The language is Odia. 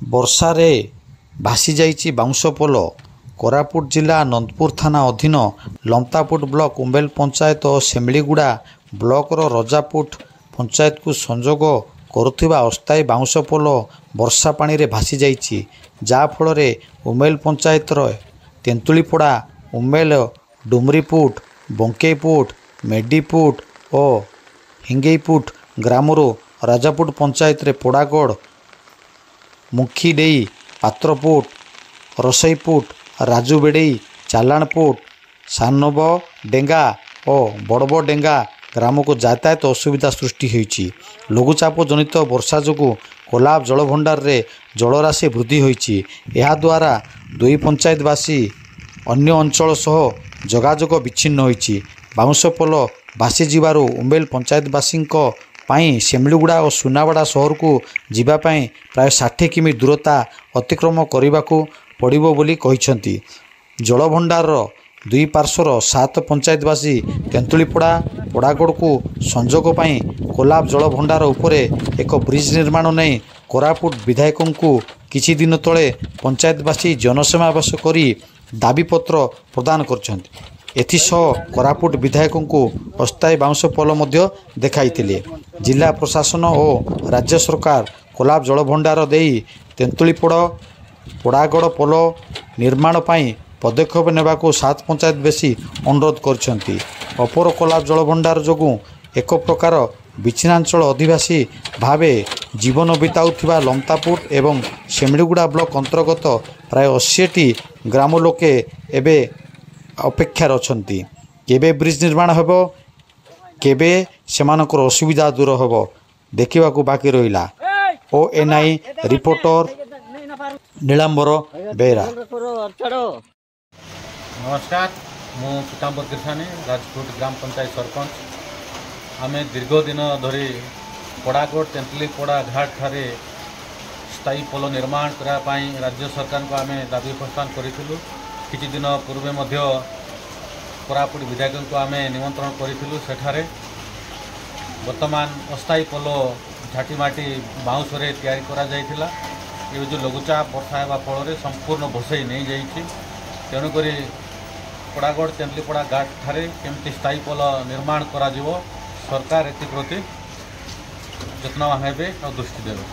ବର୍ଷାରେ ଭାସିଯାଇଛି ବାଉଁଶ ପୋଲ। କୋରାପୁଟ ଜିଲ୍ଲା ନନ୍ଦପୁର ଥାନା ଅଧୀନ ଲମତାପୁଟ ବ୍ଲକ ଉମ୍ବେଲ ପଞ୍ଚାୟତ ଓ ସେମିଳିଗୁଡ଼ା ବ୍ଲକର ରଜାପୁଟ ପଞ୍ଚାୟତକୁ ସଂଯୋଗ କରୁଥିବା ଅସ୍ଥାୟୀ ବାଉଁଶ ପୋଲ ବର୍ଷା ପାଣିରେ ଭାସିଯାଇଛି। ଯାହାଫଳରେ ଉମେଲ ପଞ୍ଚାୟତର ତେନ୍ତୁଳିପଡ଼ା, ଉମେଲ, ଡୁମରିପୁଟ, ବଙ୍କେଇପୁଟ, ମେଡିପୁଟ ଓ ହିଙ୍ଗେଇପୁଟ ଗ୍ରାମରୁ ରାଜାପୁଟ ପଞ୍ଚାୟତରେ ପୋଡ଼ାଗଡ଼, ମୁଖିଡେଇ, ପାତ୍ରପୁଟ, ରସେଇପୁଟ, ରାଜୁବେଡ଼େଇ, ଚାଲାଣପୁଟ, ସାନବଡେଙ୍ଗା ଓ ବଡ଼ବଡେଙ୍ଗା ଗ୍ରାମକୁ ଯାତାୟାତ ଅସୁବିଧା ସୃଷ୍ଟି ହୋଇଛି। ଲଘୁଚାପ ଜନିତ ବର୍ଷା ଯୋଗୁଁ କୋଲାବ ଜଳଭଣ୍ଡାରରେ ଜଳରାଶି ବୃଦ୍ଧି ହୋଇଛି। ଏହାଦ୍ୱାରା ଦୁଇ ପଞ୍ଚାୟତବାସୀ ଅନ୍ୟ ଅଞ୍ଚଳ ସହ ଯୋଗାଯୋଗ ବିଚ୍ଛିନ୍ନ ହୋଇଛି। ବାଉଁଶ ପୋଲ ଭାସିଯିବାରୁ ଉମ୍ବେଲ ପଞ୍ଚାୟତବାସୀଙ୍କ ପାଇଁ ସେମିଳିଗୁଡ଼ା ଓ ସୁନାବେଡ଼ା ସହରକୁ ଯିବା ପାଇଁ ପ୍ରାୟ 60 କିମି ଦୂରତା ଅତିକ୍ରମ କରିବାକୁ ପଡ଼ିବ ବୋଲି କହିଛନ୍ତି। ଜଳଭଣ୍ଡାରର ଦୁଇ ପାର୍ଶ୍ୱର 7 ପଞ୍ଚାୟତବାସୀ ତେନ୍ତୁଳିପଡ଼ା, ପୋଡ଼ାଗଡ଼କୁ ସଂଯୋଗ ପାଇଁ କୋଲାବ ଜଳଭଣ୍ଡାର ଉପରେ ଏକ ବ୍ରିଜ୍ ନିର୍ମାଣ ନେଇ କୋରାପୁଟ ବିଧାୟକଙ୍କୁ କିଛି ଦିନ ତଳେ ପଞ୍ଚାୟତବାସୀ ଜନସମାବେଶ କରି ଦାବିପତ୍ର ପ୍ରଦାନ କରିଛନ୍ତି। ଏଥିସହ କୋରାପୁଟ ବିଧାୟକଙ୍କୁ ଅସ୍ଥାୟୀ ବାଉଁଶ ପୋଲ ମଧ୍ୟ ଦେଖାଇଥିଲେ। ଜିଲ୍ଲା ପ୍ରଶାସନ ଓ ରାଜ୍ୟ ସରକାର କୋଲାବ ଜଳଭଣ୍ଡାର ଦେଇ ତେନ୍ତୁଳିପଡ଼, ପୋଡ଼ାଗଡ଼ ପୋଲ ନିର୍ମାଣ ପାଇଁ ପଦକ୍ଷେପ ନେବାକୁ 7 ପଞ୍ଚାୟତବାସୀ ଅନୁରୋଧ କରିଛନ୍ତି। ଅପର କୋଲାବ ଜଳଭଣ୍ଡାର ଯୋଗୁଁ ଏକ ପ୍ରକାର ବିଚ୍ଛିନ୍ନାଞ୍ଚଳ ଅଧିବାସୀ ଭାବେ ଜୀବନ ବିତାଉଥିବା ଲମତାପୁଟ ଏବଂ ସେମିଳିଗୁଡ଼ା ବ୍ଲକ ଅନ୍ତର୍ଗତ ପ୍ରାୟ 80ଟି ଗ୍ରାମ ଲୋକେ ଏବେ ଅପେକ୍ଷାରେ ଅଛନ୍ତି। କେବେ ବ୍ରିଜ୍ ନିର୍ମାଣ ହେବ, କେବେ ସେମାନଙ୍କର ଅସୁବିଧା ଦୂର ହେବ, ଦେଖିବାକୁ ବାକି ରହିଲା। ONI reporter Nilambar Behera. ନମସ୍କାର, ମୁଁ ପୀତାମ୍ବର କିର୍ଷାନୀ, ରାଜପୁଟ ଗ୍ରାମ ପଞ୍ଚାୟତ ସରପଞ୍ଚ। ଆମେ ଦୀର୍ଘ ଦିନ ଧରି ପୋଡ଼ାଗଡ଼ ତେନ୍ତୁଳିପଡ଼ା ଘାଟ ଠାରେ ସ୍ଥାୟୀ ପୋଲ ନିର୍ମାଣ କରିବା ପାଇଁ ରାଜ୍ୟ ସରକାରଙ୍କୁ ଆମେ ଦାବି ଉପସ୍ଥାନ କରିଥିଲୁ। କିଛି ଦିନ ପୂର୍ବେ ମଧ୍ୟ କୋରାପୁଟ ବିଧାୟକଙ୍କୁ ଆମେ ନିମନ୍ତ୍ରଣ କରିଥିଲୁ। ସେଠାରେ ବର୍ତ୍ତମାନ ଅସ୍ଥାୟୀ ପୋଲ ଝାଟିମାଟି ବାଉଁଶରେ ତିଆରି କରାଯାଇଥିଲା। ଏବେ ଯେଉଁ ଲଘୁଚାପ ବର୍ଷା ହେବା ଫଳରେ ସମ୍ପୂର୍ଣ୍ଣ ଭସେଇ ନେଇଯାଇଛି। ତେଣୁକରି ପୋଡ଼ାଗଡ଼ ତେନ୍ତୁଳିପଡ଼ା ଘାଟ ଠାରେ କେମିତି ସ୍ଥାୟୀ ପୋଲ ନିର୍ମାଣ କରାଯିବ, ସରକାର ଏଥିପ୍ରତି ଯତ୍ନବାନ ହେବେ ଆଉ ଦୃଷ୍ଟି ଦେବେ।